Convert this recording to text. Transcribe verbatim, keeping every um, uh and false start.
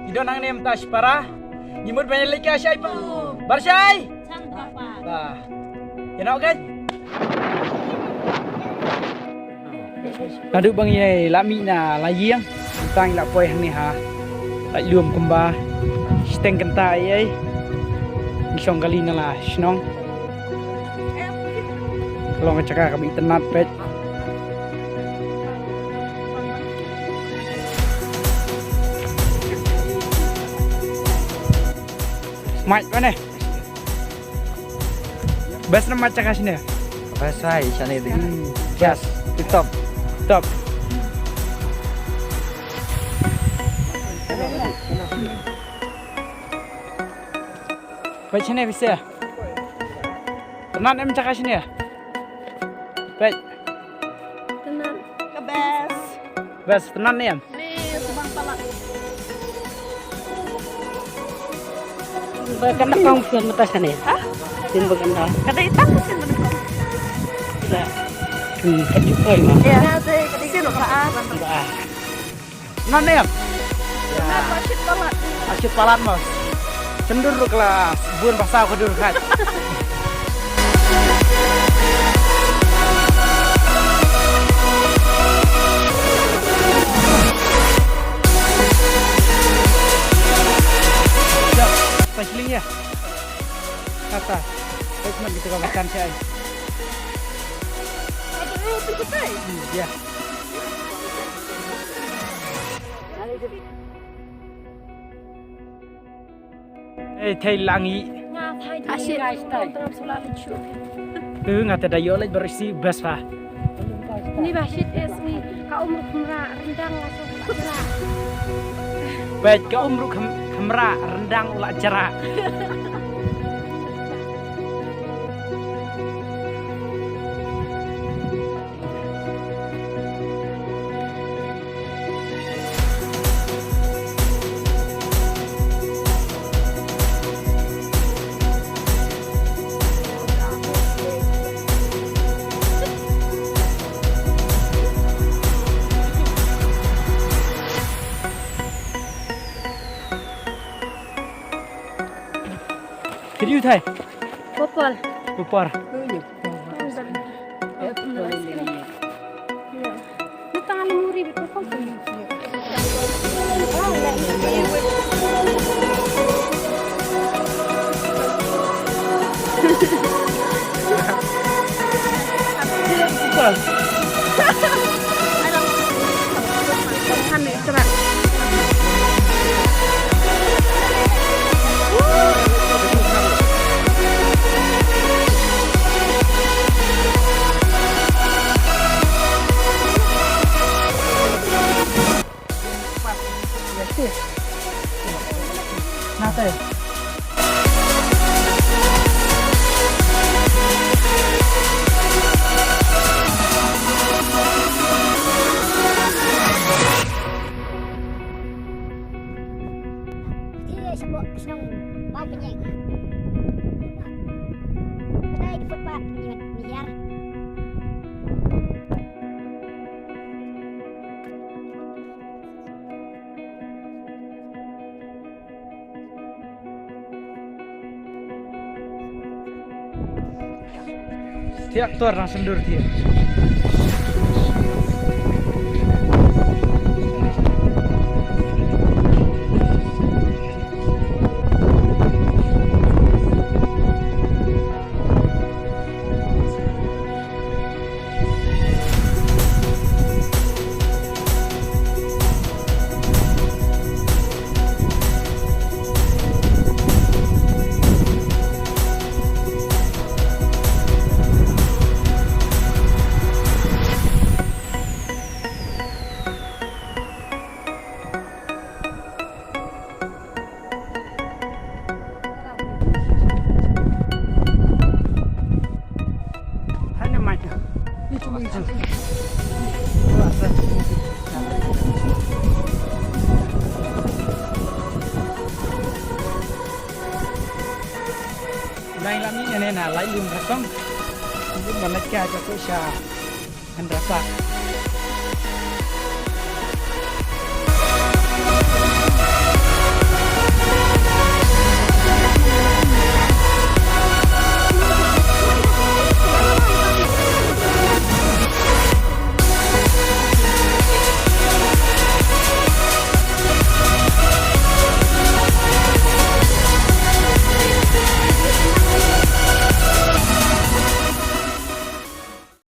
Ngi don hangne mynta shipara. Ngi mut ban ïaleit ka shai pa. Bar shai. Ba. Ïa no, guys. Naduh ba ngi la mih na la ïing, tang la poi hangne ha la lum kumba shiteng kynta ei ei. Ngi shong kali na la shnong. Ka long ka jaka kaba itynnat peit. Mike, mana? Best na mach ka shane. Best hai shane ding. Hmm. Yes, tip top. Top. Peit shane bisa. Tynnat em jaka shane. Peit. Tynnat. Ka best. Best, tynnat ne em. Ni, subang palat. Ba kan da kong sien mata sane. Ha? Sien ba kan da. Ka dei tang sien ba kan da kong. Da. Hmm, ka ju koi ma. Ya. Ka dei, ka dei sien ba kan da. Ba. Tynnat ne em. Ya. Tynnat ba shit palat. Ah, shit palat mas. Shen dur ruh ka la bun ba saw ka dur khat. Ya, pa shilling ya. Kata, eh, cuma gitu ka makan sha ai. Ada roti kita. Hmm, ya. Eh, thei lang i. Nga thai di. Ashi rai stai. Tram sula lichu. Eh, nga te da ïoh leit bar isi best fa. Ni ba shit es ni. Ka um ruh khmra rendang la so khmra. Peit ka um ruh khmra rendang u la jra. Kiri utai. Popol. Popol. Thiah tor na sendur thiah. Nang la mi ne na lai lim rasong. Lim mana kya kya ko sha. Hynrei pa,